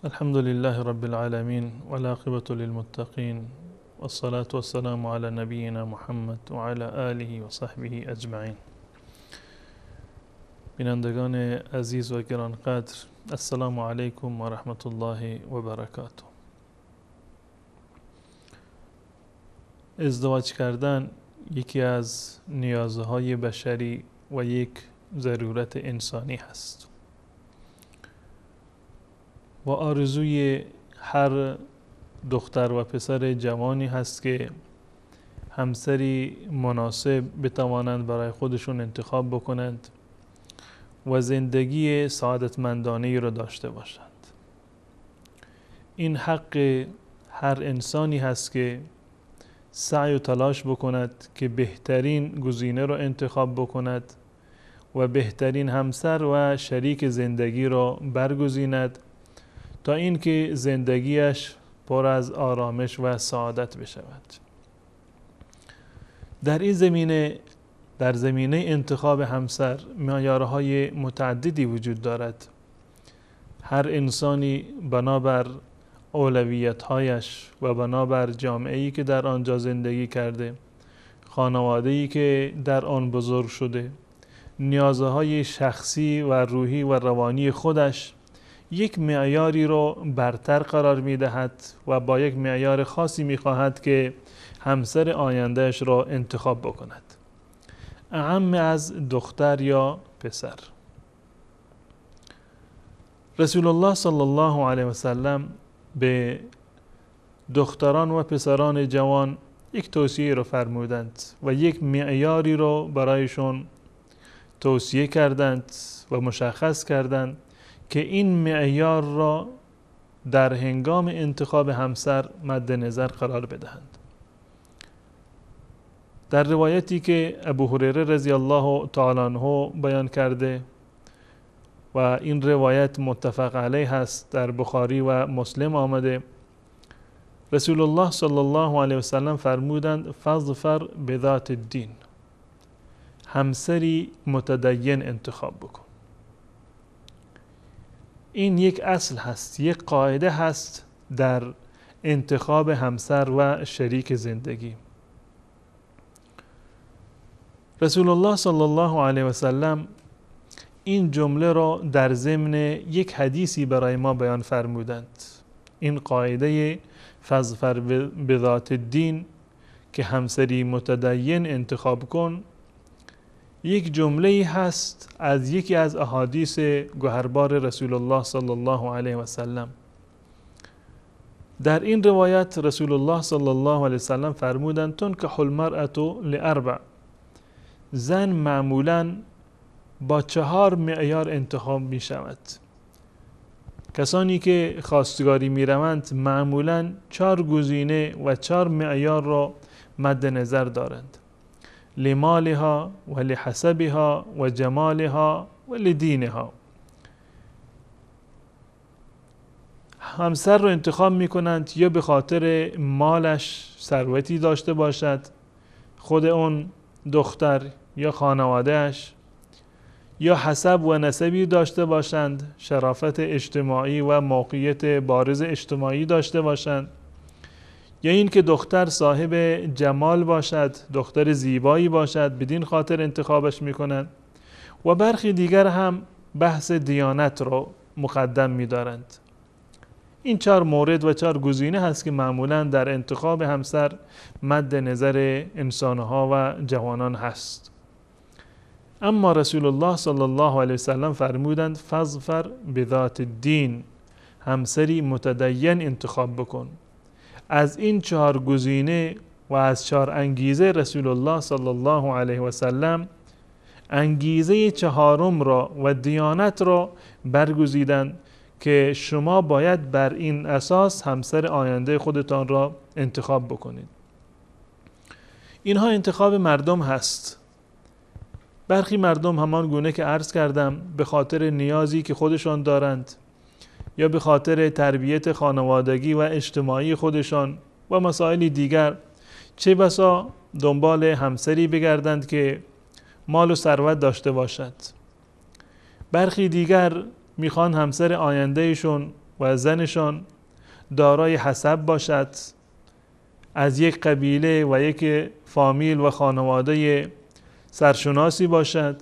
الحمد لله رب العالمین والعاقبة للمتقین والصلاة والسلام علی نبینا محمد و علی آله و صحبه اجمعین. بینندگان عزیز و گرانقدر، السلام علیکم و رحمت الله و برکاته. ازدواج کردن یکی از نیازهای بشری و یک ضرورت انسانی هست و آرزوی هر دختر و پسر جوانی هست که همسری مناسب بتوانند برای خودشون انتخاب بکنند و زندگی سعادتمندانه‌ای را داشته باشند. این حق هر انسانی هست که سعی و تلاش بکند که بهترین گزینه را انتخاب بکند و بهترین همسر و شریک زندگی را برگزیند تا اینکه زندگیش پر از آرامش و سعادت بشود. در این زمینه، در زمینه انتخاب همسر، معیارهای متعددی وجود دارد. هر انسانی بنابر اولویت‌هایش و بنابر جامعه‌ای که در آنجا زندگی کرده، خانواده‌ای که در آن بزرگ شده، نیازهای شخصی و روحی و روانی خودش یک معیاری رو برتر قرار می‌دهد و با یک معیار خاصی می‌خواهد که همسر آیندهش را انتخاب بکند، اعم از دختر یا پسر. رسول الله صلی الله علیه و سلم به دختران و پسران جوان یک توصیه رو فرمودند و یک معیاری رو برایشون توصیه کردند و مشخص کردند که این معیار را در هنگام انتخاب همسر مد نظر قرار بدهند. در روایتی که ابو هریره رضی الله تعالی عنه بیان کرده و این روایت متفق علیه هست، در بخاری و مسلم آمده، رسول الله صلی الله علیه و سلم فرمودند: فاظفر بذات الدین، همسری متدین انتخاب بکن. این یک اصل هست، یک قاعده هست در انتخاب همسر و شریک زندگی. رسول الله صلی الله علیه و سلم این جمله را در ضمن یک حدیثی برای ما بیان فرمودند. این قاعده فاظفر بذات الدین که همسری متدین انتخاب کن، یک جمله هست از یکی از احادیث گوهربار رسول الله صلی الله علیه و سلم. در این روایت رسول الله صلی الله علیه و سلم فرمودند: تنکح المرأة لأربع، زن معمولاً با 4 معیار انتخاب می شود. کسانی که خواستگاری می روند معمولاً 4 گزینه و 4 معیار را مد نظر دارند: لمالها و لحسبها و جمالها و لدینها. همسر را انتخاب می کنند یا به خاطر مالش ثروتی داشته باشد، خود اون دختر یا خانوادهش، یا حسب و نسبی داشته باشند، شرافت اجتماعی و موقعیت بارز اجتماعی داشته باشند، یا اینکه دختر صاحب جمال باشد، دختر زیبایی باشد، بدین خاطر انتخابش میکنند. و برخی دیگر هم بحث دیانت را مقدم میدارند. این 4 مورد و 4 گزینه هست که معمولاً در انتخاب همسر مد نظر انسانها و جوانان هست. اما رسول الله صلی الله علیه وسلم فرمودند: فاظفر بذات الدین، همسری متدین انتخاب بکن. از این 4 گزینه و از 4 انگیزه رسول الله صلی الله علیه و سلم انگیزه 4 را و دیانت را برگزیدند که شما باید بر این اساس همسر آینده خودتان را انتخاب بکنید. اینها انتخاب مردم هست. برخی مردم همان گونه که عرض کردم به خاطر نیازی که خودشان دارند یا به خاطر تربیت خانوادگی و اجتماعی خودشان و مسائل دیگر چه بسا دنبال همسری بگردند که مال و ثروت داشته باشد. برخی دیگر میخوان همسر آیندهشون و زنشان دارای حسب باشد، از یک قبیله و یک فامیل و خانواده سرشناسی باشد،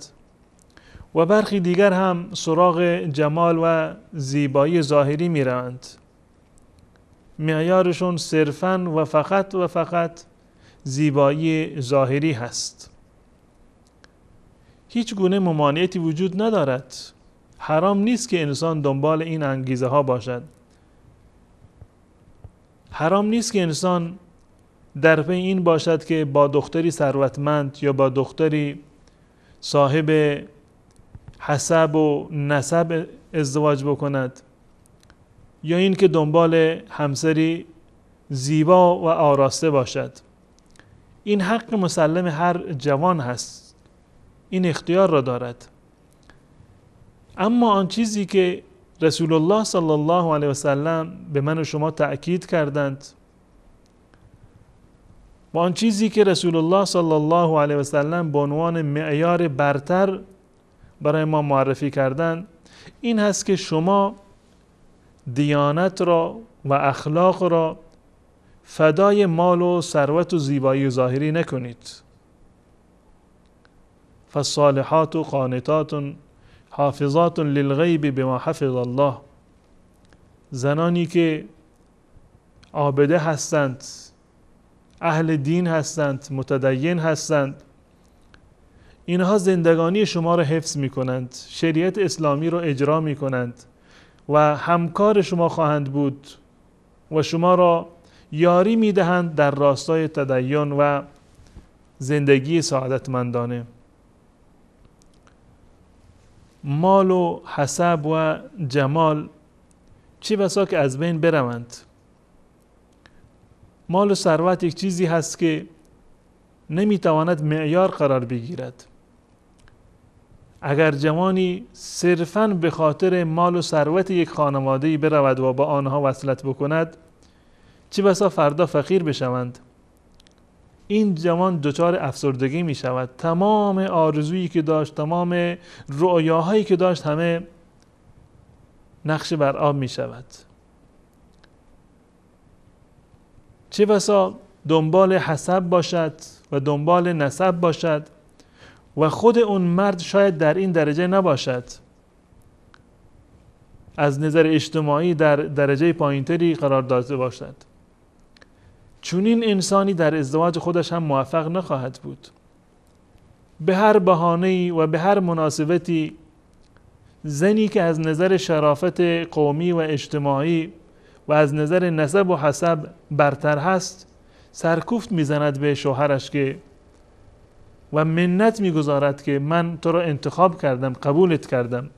و برخی دیگر هم سراغ جمال و زیبایی ظاهری می روند. معیارشون صرفاً و فقط و فقط زیبایی ظاهری هست. هیچ گونه ممانعتی وجود ندارد. حرام نیست که انسان دنبال این انگیزه ها باشد. حرام نیست که انسان در پی این باشد که با دختری ثروتمند یا با دختری صاحب حسب و نسب ازدواج بکند، یا این که دنبال همسری زیبا و آراسته باشد. این حق مسلم هر جوان هست، این اختیار را دارد. اما آن چیزی که رسول الله صلی الله علیه وسلم به من و شما تأکید کردند و آن چیزی که رسول الله صلی الله علیه وسلم به عنوان معیار برتر برای ما معرفی کردند، این هست که شما دیانت را و اخلاق را فدای مال و ثروت و زیبایی ظاهری نکنید. فالصالحات قانتات حافظات للغیب بما حفظ الله. زنانی که عابده هستند، اهل دین هستند، متدین هستند، اینها زندگانی شما را حفظ می کنند، شریعت اسلامی را اجرا می کنند و همکار شما خواهند بود و شما را یاری می دهند در راستای تدین و زندگی سعادتمندانه. مال و حسب و جمال چی بسا که از بین بروند. مال و ثروت یک چیزی هست که نمیتواند معیار قرار بگیرد. اگر جوانی صرفاً به خاطر مال و ثروت یک خانواده‌ای برود و با آنها وصلت بکند، چی بسا فردا فقیر بشوند. این جوان دچار افسردگی می شود. تمام آرزویی که داشت، تمام رؤیاهایی که داشت، همه نقش بر آب می شود. چه بسا دنبال حسب باشد و دنبال نسب باشد و خود اون مرد شاید در این درجه نباشد، از نظر اجتماعی در درجه پایینتری قرار داده باشد. چون این انسانی در ازدواج خودش هم موفق نخواهد بود. به هر بهانه‌ای و به هر مناسبتی زنی که از نظر شرافت قومی و اجتماعی و از نظر نسب و حسب برتر هست، سرکوفت میزند به شوهرش که و منت میگذارد که من تو را انتخاب کردم، قبولت کردم.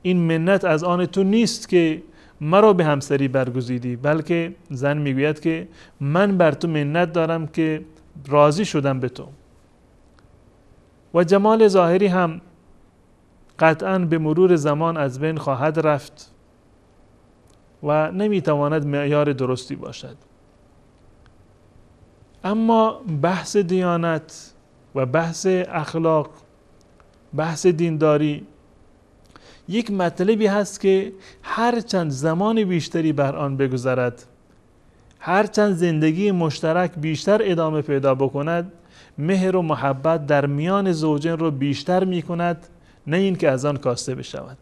این منت از آن تو نیست که مرا به همسری برگزیدی، بلکه زن میگوید که من بر تو منت دارم که راضی شدم به تو. و جمال ظاهری هم قطعاً به مرور زمان از بین خواهد رفت و نمیتواند معیار درستی باشد. اما بحث دیانت و بحث اخلاق، بحث دینداری یک مطلبی هست که هر چند زمان بیشتری بر آن بگذرد، هر چند زندگی مشترک بیشتر ادامه پیدا بکند، مهر و محبت در میان زوجین رو بیشتر میکند، نه اینکه از آن کاسته بشود.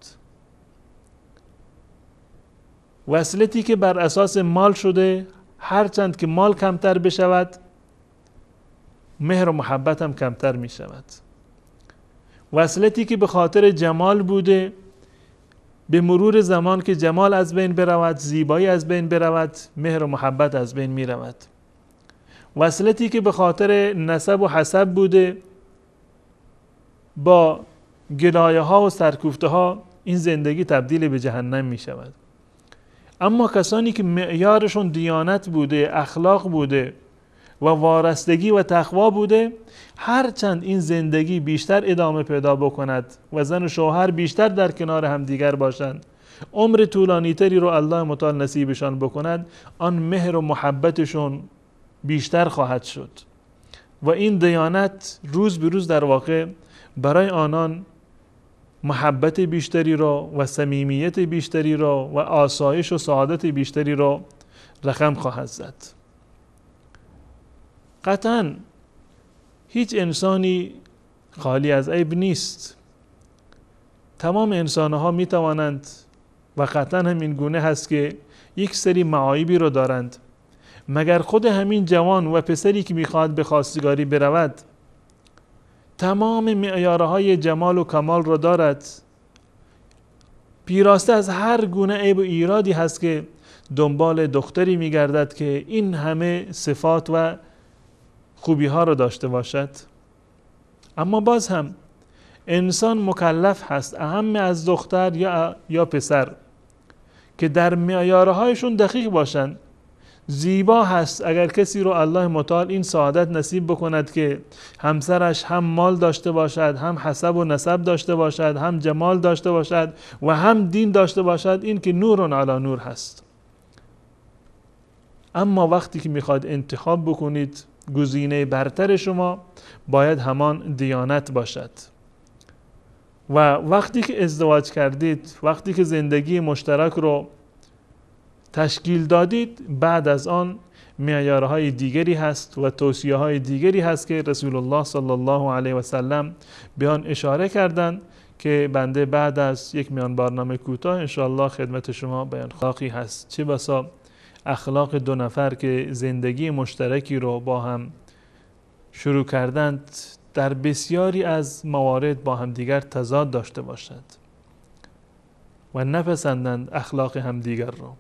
وصلتی که بر اساس مال شده، هرچند که مال کمتر بشود، مهر و محبت هم کمتر می شود. وصلتی که به خاطر جمال بوده، به مرور زمان که جمال از بین برود، زیبایی از بین برود، مهر و محبت از بین می رود. وصلتی که به خاطر نسب و حسب بوده، با گلایه ها و سرکوفته ها این زندگی تبدیل به جهنم می شود. اما کسانی که معیارشون دیانت بوده، اخلاق بوده و وارستگی و تقوا بوده، هرچند این زندگی بیشتر ادامه پیدا بکند و زن و شوهر بیشتر در کنار همدیگر باشند، عمر طولانی تری رو الله متعال نصیبشان بکند، آن مهر و محبتشون بیشتر خواهد شد و این دیانت روز به روز در واقع برای آنان محبت بیشتری را و صمیمیت بیشتری را و آسایش و سعادت بیشتری را رقم خواهد زد. قطعا هیچ انسانی خالی از عیب نیست. تمام انسانها می توانند و قطعا هم این گونه هست که یک سری معایبی را دارند، مگر خود همین جوان و پسری که میخواهد به خواستگاری برود تمام معیارهای جمال و کمال را دارد، پیراسته از هر گونه عیب و ایرادی هست که دنبال دختری میگردد که این همه صفات و خوبی ها را داشته باشد. اما باز هم انسان مکلف هست، اهم از دختر یا پسر، که در معیارهایشون دقیق باشند. زیبا هست اگر کسی رو الله متعال این سعادت نصیب بکند که همسرش هم مال داشته باشد، هم حسب و نسب داشته باشد، هم جمال داشته باشد و هم دین داشته باشد، این که نور علی نور هست. اما وقتی که میخواد انتخاب بکنید، گزینه برتر شما باید همان دیانت باشد. و وقتی که ازدواج کردید، وقتی که زندگی مشترک رو تشکیل دادید، بعد از آن معیارهای دیگری هست و توصیه های دیگری هست که رسول الله صلی الله علیه و سلم به آن اشاره کردند که بنده بعد از یک میان برنامه کوتاه انشاءالله خدمت شما بیان اخلاقی هست. چه بسا اخلاق دو نفر که زندگی مشترکی رو با هم شروع کردند در بسیاری از موارد با هم دیگر تضاد داشته باشد و نپسندند اخلاق همدیگر رو.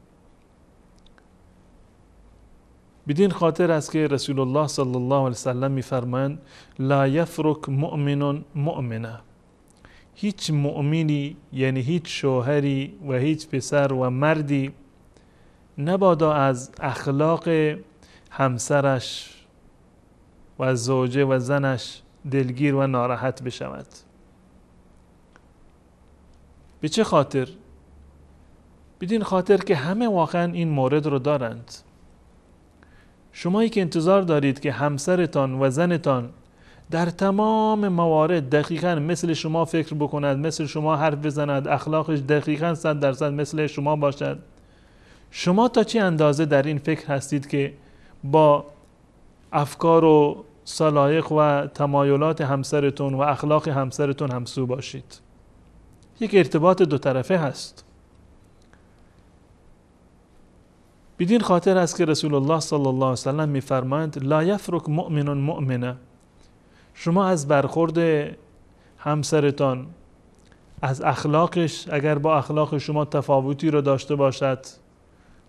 بدین خاطر است که رسول الله صلی الله علیه وسلم میفرمایند لا یفرک مؤمن مؤمنه، هیچ مؤمنی یعنی هیچ شوهری و هیچ پسر و مردی نبادا از اخلاق همسرش و زوجه و زنش دلگیر و ناراحت بشود. به چه خاطر؟ بدین خاطر که همه واقعا این مورد رو دارند. شمایی که انتظار دارید که همسرتان و زنتان در تمام موارد دقیقاً مثل شما فکر بکند، مثل شما حرف بزند، اخلاقش دقیقاً 100% مثل شما باشد، شما تا چه اندازه در این فکر هستید که با افکار و سلایق و تمایلات همسرتون و اخلاق همسرتون همسو باشید؟ یک ارتباط دو طرفه هست. بدین خاطر است که رسول الله صلی الله علیه وسلم میفرمایند لا یفرک مؤمن مؤمنه. شما از برخورد همسرتان، از اخلاقش، اگر با اخلاق شما تفاوتی رو داشته باشد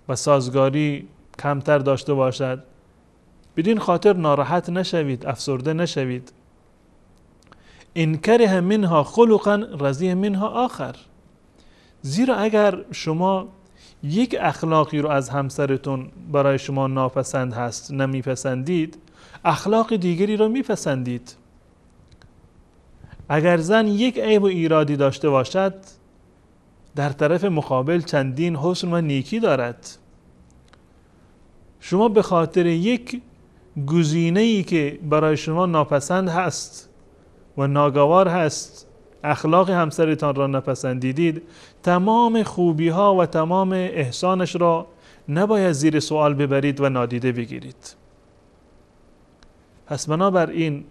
و سازگاری کمتر داشته باشد، بدین خاطر ناراحت نشوید، افسرده نشوید. ان کره منها خلقا رضی منها آخر. زیرا اگر شما یک اخلاقی رو از همسرتون برای شما ناپسند هست، نمیپسندید، اخلاق دیگری رو میپسندید. اگر زن یک عیب و ایرادی داشته باشد، در طرف مقابل چندین حسن و نیکی دارد. شما به خاطر یک گزینه‌ای که برای شما ناپسند هست و ناگوار هست، اخلاق همسرتان را نپسندیدید، تمام خوبی ها و تمام احسانش را نباید زیر سوال ببرید و نادیده بگیرید. پس بنابراین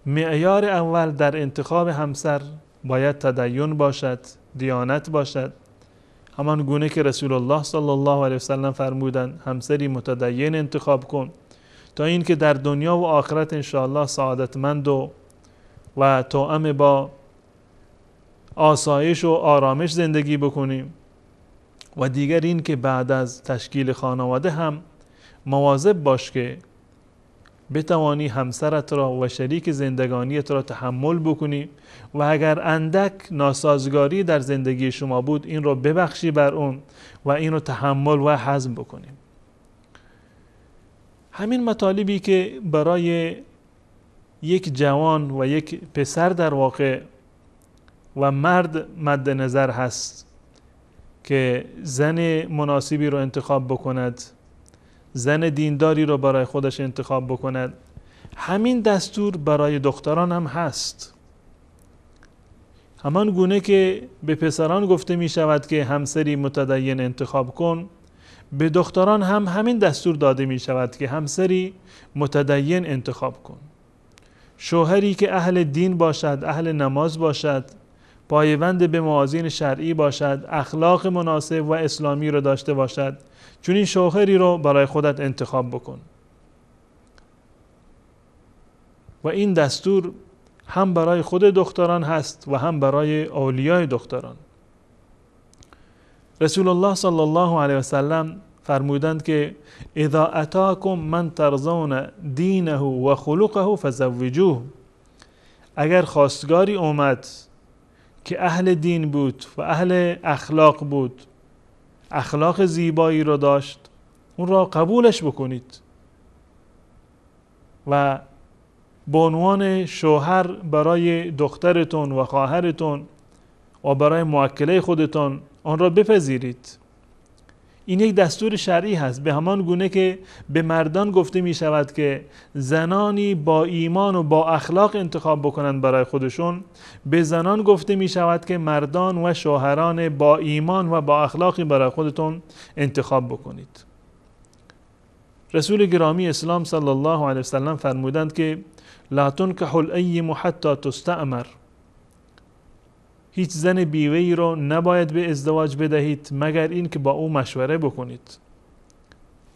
معیار اول در انتخاب همسر باید تدین باشد، دیانت باشد. همان گونه که رسول الله صلی الله علیه وسلم فرمودند همسری متدین انتخاب کن تا اینکه در دنیا و آخرت انشاءالله سعادتمند و توأم با آسایش و آرامش زندگی بکنیم. و دیگر این که بعد از تشکیل خانواده هم مواظب باش که بتوانی همسرت را و شریک زندگانیت را تحمل بکنی و اگر اندک ناسازگاری در زندگی شما بود این را ببخشی بر اون و این را تحمل و هضم بکنیم. همین مطالبی که برای یک جوان و یک پسر در واقع و مرد مد نظر هست که زن مناسبی رو انتخاب بکند، زن دینداری رو برای خودش انتخاب بکند، همین دستور برای دختران هم هست. همان گونه که به پسران گفته می شود که همسری متدین انتخاب کن، به دختران هم همین دستور داده می شود که همسری متدین انتخاب کن. شوهری که اهل دین باشد، اهل نماز باشد، پایبند به موازین شرعی باشد، اخلاق مناسب و اسلامی را داشته باشد، چون این شوهری رو برای خودت انتخاب بکن. و این دستور هم برای خود دختران هست و هم برای اولیای دختران. رسول الله صلی الله علیه و سلم فرمودند که اذا اتاکم من ترضون دینه و خلقه فزوجوه. اگر خواستگاری اومد که اهل دین بود و اهل اخلاق بود، اخلاق زیبایی را داشت، اون را قبولش بکنید و به عنوان شوهر برای دخترتون و خواهرتون و برای موکله خودتون آن را بپذیرید. این یک دستور شرعی هست. به همان گونه که به مردان گفته می شود که زنانی با ایمان و با اخلاق انتخاب بکنند برای خودشون، به زنان گفته می شود که مردان و شوهران با ایمان و با اخلاقی برای خودتون انتخاب بکنید. رسول گرامی اسلام صلی الله علیه وسلم فرمودند که لا تنکح الأیم حتی تستأمر. هیچ زن بیوه‌ای رو نباید به ازدواج بدهید مگر این که با او مشوره بکنید.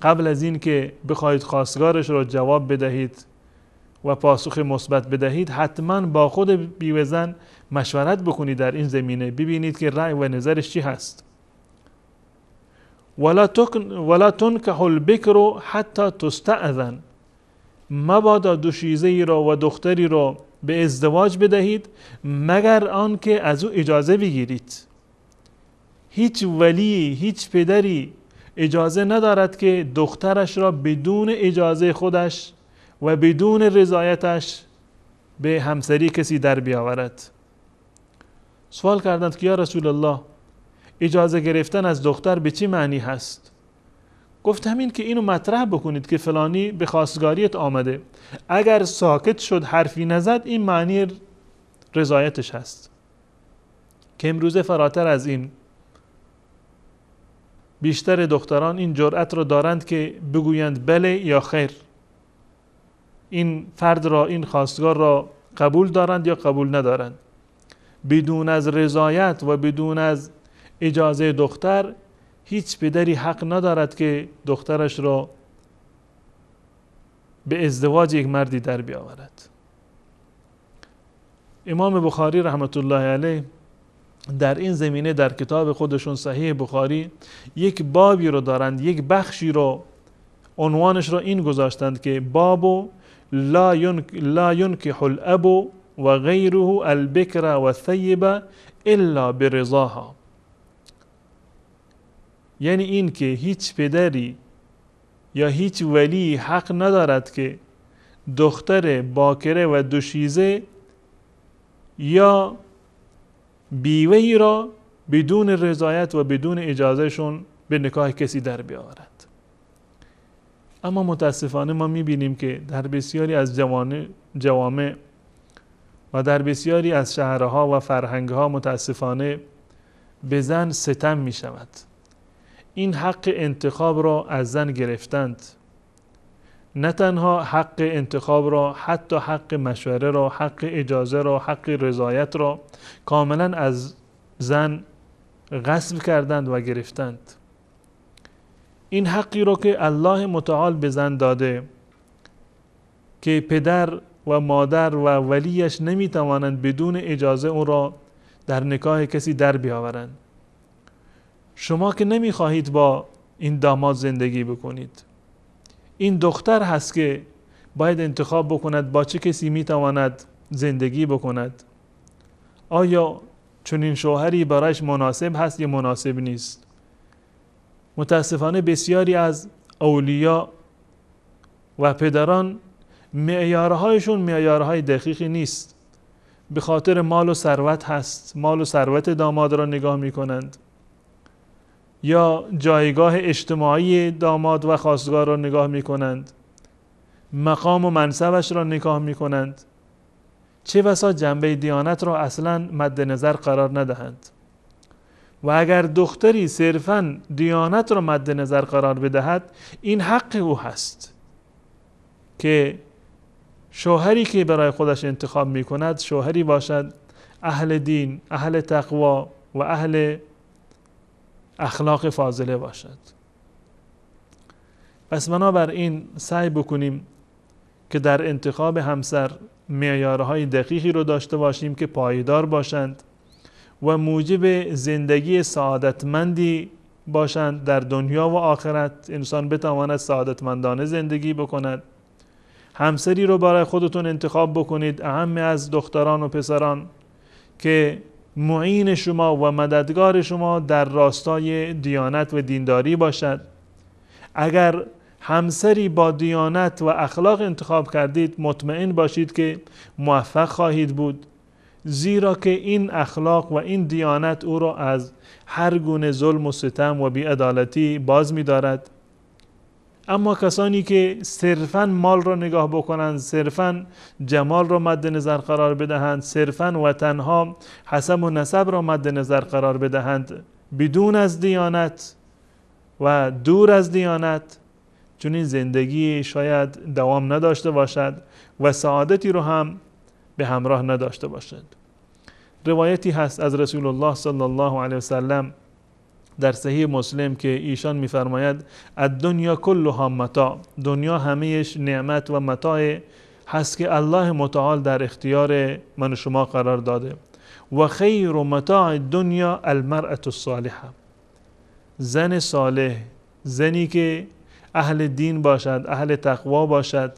قبل از این که بخواهید خواستگارش رو جواب بدهید و پاسخ مثبت بدهید، حتما با خود بیوه زن مشورت بکنید در این زمینه، ببینید که رأی و نظرش چی هست. ولا تنکح البکر حتی تستأذن. مبادا دوشیزه‌ای را و دختری را به ازدواج بدهید مگر آنکه از او اجازه بگیرید. هیچ ولی، هیچ پدری اجازه ندارد که دخترش را بدون اجازه خودش و بدون رضایتش به همسری کسی در بیاورد. سوال کردند که یا رسول الله، اجازه گرفتن از دختر به چه معنی هست؟ گفت همین که اینو مطرح بکنید که فلانی به خواستگاریت آمده، اگر ساکت شد حرفی نزد، این معنی رضایتش هست. که امروزه فراتر از این بیشتر دختران این جرأت رو دارند که بگویند بله یا خیر، این فرد را، این خواستگار را قبول دارند یا قبول ندارند. بدون از رضایت و بدون از اجازه دختر هیچ پدری حق ندارد که دخترش را به ازدواج یک مردی در بیاورد. امام بخاری رحمت الله علیه در این زمینه در کتاب خودشون صحیح بخاری یک بابی رو دارند، یک بخشی رو، عنوانش رو این گذاشتند که باب لا ینکح الاب و غیره البکر و الثیب الا برضاها. یعنی این که هیچ پدری یا هیچ ولی حق ندارد که دختر باکره و دوشیزه یا بیوه‌ای را بدون رضایت و بدون اجازهشون به نکاح کسی در بیاورد. اما متاسفانه ما میبینیم که در بسیاری از جوامع و در بسیاری از شهرها و فرهنگها متاسفانه به زن ستم میشود. این حق انتخاب را از زن گرفتند. نه تنها حق انتخاب را، حتی حق مشوره را، حق اجازه را، حق رضایت را کاملا از زن غصب کردند و گرفتند. این حقی را که الله متعال به زن داده که پدر و مادر و ولیش نمیتوانند بدون اجازه اون را در نکاح کسی در بیاورند. شما که نمیخواهید با این داماد زندگی بکنید، این دختر هست که باید انتخاب بکند با چه کسی میتواند زندگی بکند. آیا چنین شوهری برایش مناسب هست یا مناسب نیست؟ متاسفانه بسیاری از اولیا و پدران معیارهایشون معیارهای دقیقی نیست. به خاطر مال و ثروت هست، مال و ثروت داماد را نگاه میکنند یا جایگاه اجتماعی داماد و خواستگار را نگاه میکنند، مقام و منصبش را نگاه میکنند. چه بسا جنبه دیانت را اصلا مد نظر قرار ندهند. و اگر دختری صرفاً دیانت را مد نظر قرار بدهد، این حق او هست که شوهری که برای خودش انتخاب می کند شوهری باشد اهل دین، اهل تقوا و اهل اخلاق فاضله باشد. پس بنابراین سعی بکنیم که در انتخاب همسر معیارهای دقیقی رو داشته باشیم که پایدار باشند و موجب زندگی سعادتمندی باشند در دنیا و آخرت. انسان بتواند سعادتمندانه زندگی بکند. همسری رو برای خودتون انتخاب بکنید، اهم از دختران و پسران، که معین شما و مددگار شما در راستای دیانت و دینداری باشد. اگر همسری با دیانت و اخلاق انتخاب کردید، مطمئن باشید که موفق خواهید بود، زیرا که این اخلاق و این دیانت او را از هر گونه ظلم و ستم و بی‌عدالتی باز می‌دارد. اما کسانی که صرفاً مال را نگاه بکنند، صرفاً جمال را مد نظر قرار بدهند، صرفاً و تنها حسب و نسب را مد نظر قرار بدهند، بدون از دیانت و دور از دیانت، چون این زندگی شاید دوام نداشته باشد و سعادتی رو هم به همراه نداشته باشد. روایتی هست از رسول الله صلی الله علیه وسلم در صحیح مسلم که ایشان می‌فرماید: الدنیا کلها متاع، دنیا همهش نعمت و متاع هست که الله متعال در اختیار من و شما قرار داده. و خیر متاع الدنیا المرأة الصالحه، زن صالح، زنی که اهل دین باشد، اهل تقوا باشد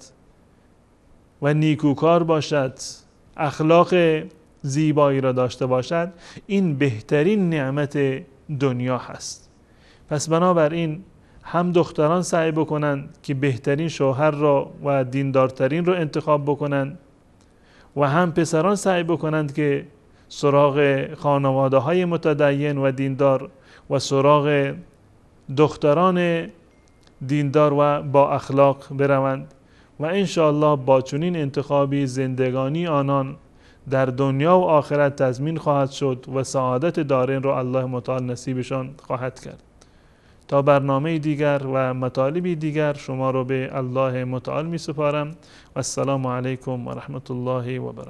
و نیکوکار باشد، اخلاق زیبایی را داشته باشد، این بهترین نعمت دنیا هست. پس بنابراین هم دختران سعی بکنند که بهترین شوهر را و دیندارترین را انتخاب بکنند و هم پسران سعی بکنند که سراغ خانواده های متدین و دیندار و سراغ دختران دیندار و با اخلاق بروند و انشاءالله با چنین انتخابی زندگانی آنان در دنیا و آخرت تضمین خواهد شد و سعادت دارین را الله متعال نصیبشان خواهد کرد. تا برنامه دیگر و مطالبی دیگر شما را به الله متعال می سپارم. و السلام علیکم و رحمت الله و برکاته.